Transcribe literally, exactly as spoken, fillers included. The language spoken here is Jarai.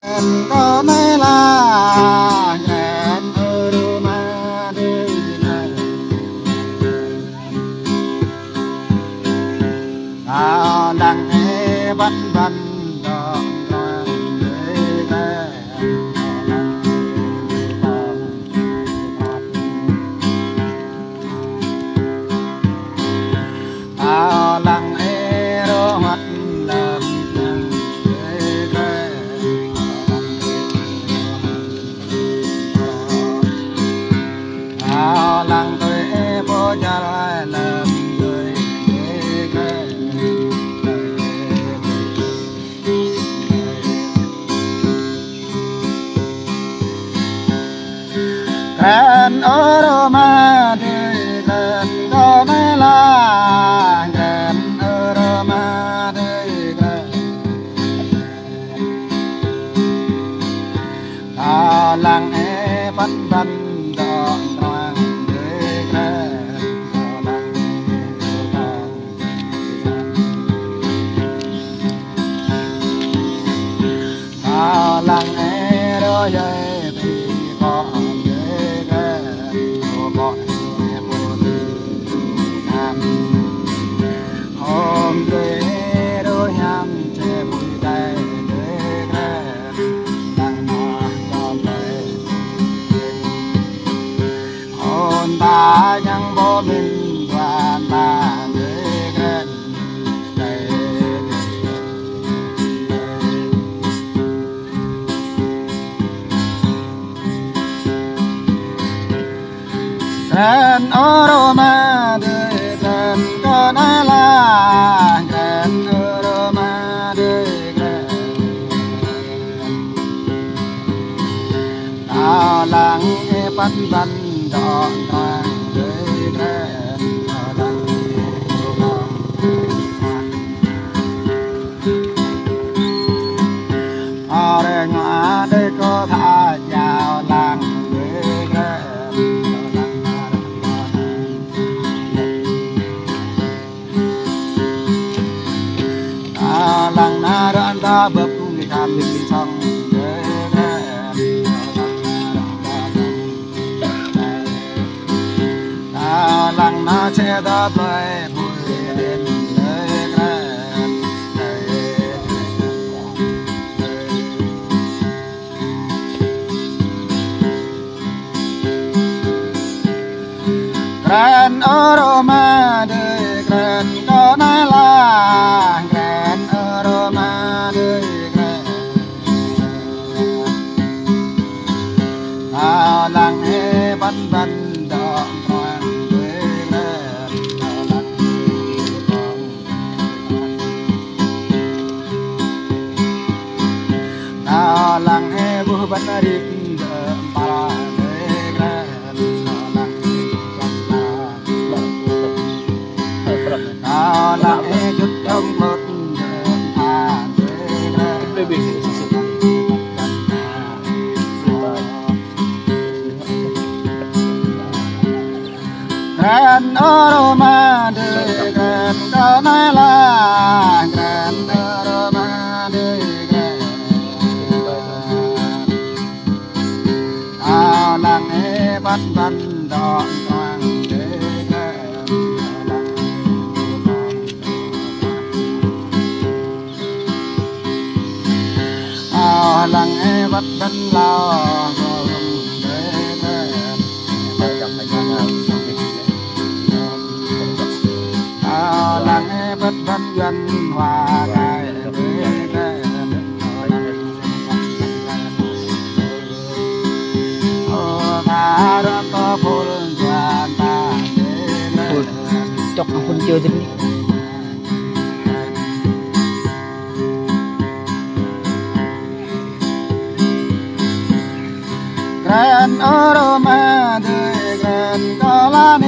Kren kơ anai lah, kren ơ rơma adơi kren. Ta lăng ê băn băn dŏ kren adơi kren. Ta lăng ê rơwăt lăm lăng adơi kren. Ta lăng tui ê pô jal lăm adơi kren. Kren ơ rơma adơi kren, kơ anai lah, kren ơ rơma adơi kren. Ta lăng ê băn băn dŏ kren adơi kren, ta lăng ê băn băn. Ta lăng ê rơyai pi kơ adơi kren, kơ ê pô ti nam. Ôm adơi rơyam čê bui tai adơi kren, lăng mah tơm tai. Ôn ta ñang bô min duan ta adơi kren. Kren ơ rơma adơi kren, kơ anai lah, kren ơ rơma adơi kren. Ta lăng ê băn băn dŏ kren adơi kren, ta lăng ê băn băn. Ơ rơma adơi kơ ta jao lăng adơi kren, ta lăng ê băn băn. Ta lăng nao rơ̆n ta bưp kơ kăm ƀing song adơi kren. Ta lăng nao čê ta plơi pui ƀing adơi kren. Kren ơ rơma adơi kren, kơ anai lah, kren ơ rơma adơi kren. Ta lăng ê băn băn dŏ kren adơi kren, ta lăng ê băn băn. Ta lăng ê buh băn rik dơ̆ pal adơi kren, ta lăng ê băn băn. Ta lăng ê jut dơ̆ng plŭt dơ̆ pal adơi kren. Kren ơ rơma adơi kren, kơ anai lah, kren ơ rơma adơi kren. Ta lăng ê băn băn dŏ kren adơi kren. Ta lăng ê băn băn lao adơi kren. Ta lăng ê băn băn yuan hua kai adơi kren. Ơ, ta rơ̆n ta phul yuan ta adơi kren. Ui, chọc nó phun chưa dứt đi. Kren ơ rơma adơi kren, kơ anai